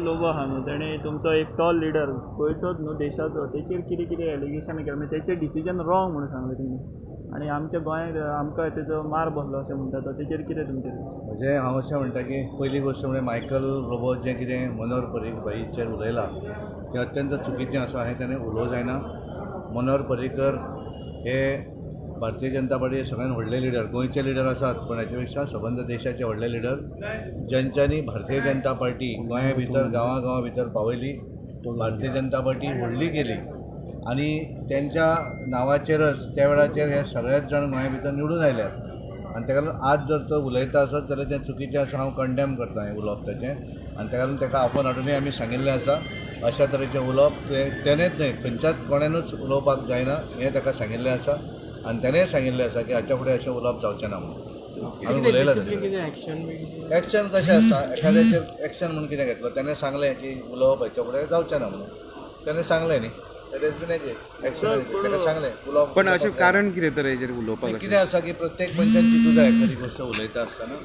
लोबो आहा न्हू, तेणें तुमचो एक टॉल लिडर गोंयचोच न्हू देशाचो, तेचेर कितें कितें एलिगेशन केलें, म्हणजे तेचें डिसिजन रॉंग म्हणून सांगलें तेणी आनी आमच्या गोंयांत आमकां तेजो मार बसलो अशें म्हणटा तो, तेचेर कितें तुमचें? म्हणजे हांव अशें म्हणटा की पयली गोश्ट म्हणजे मायकल लोबो जें कितें मनोहर पर्रीकर भाईचेर उलयला तें अत्यंत चुकीचें आसा. हें ताणें उलोवंक जायना. मनोहर पर्रीकर हे भारतीय जनता पार्टीचे सगळ्यात व्हडले लिडर, गोंयचे लिडर आसात, पण हाचे पेक्षा सबंद देशाचे व्हडले लिडर, ज्यांच्यांनी भारतीय जनता पार्टी गोंया भितर गांवा गांवा भितर पावयली, भारतीय जनता पार्टी व्हडली केली आनी तेंच्या नांवाचेरच त्या वेळाचेर हे सगळेच जाण गोंया भितर निवडून आयल्यात. आनी ताका लागून आज जर तो उलयता आसत जाल्यार तें चुकीचें आसा. हांव कंडेम करता हें उलोवप ताचें आनी ताका लागून ताका आफोवन हाडुनूय आमी सांगिल्लें आसा, अशा तरेचें उलोवप तें तेणेंच न्हय खंयच्याच कोणेनूच उलोवपाक जायना हें ताका सांगिल्लें आसा. आनी तेणेंय सांगिल्लें आसा की हाच्या फुडें अशें उलोवप जावचें ना म्हणून आमी उलयलां ताचे कडेन. एक्शन कशें आसता, एखाद्याचेर एक्शन म्हणून कितें घेतलो, तेणें सांगलें की उलोवप हाच्या फुडें जावचें ना म्हणून, तेणें सांगलें न्ही, that has been agreed. Action ताका सांगलें उलोवप. पण अशें कारण कितें तर हेजेर उलोवपाक? कितें आसा की प्रत्येक मनशान चिंतू जाय एखादी गोश्ट उलयता आसतना.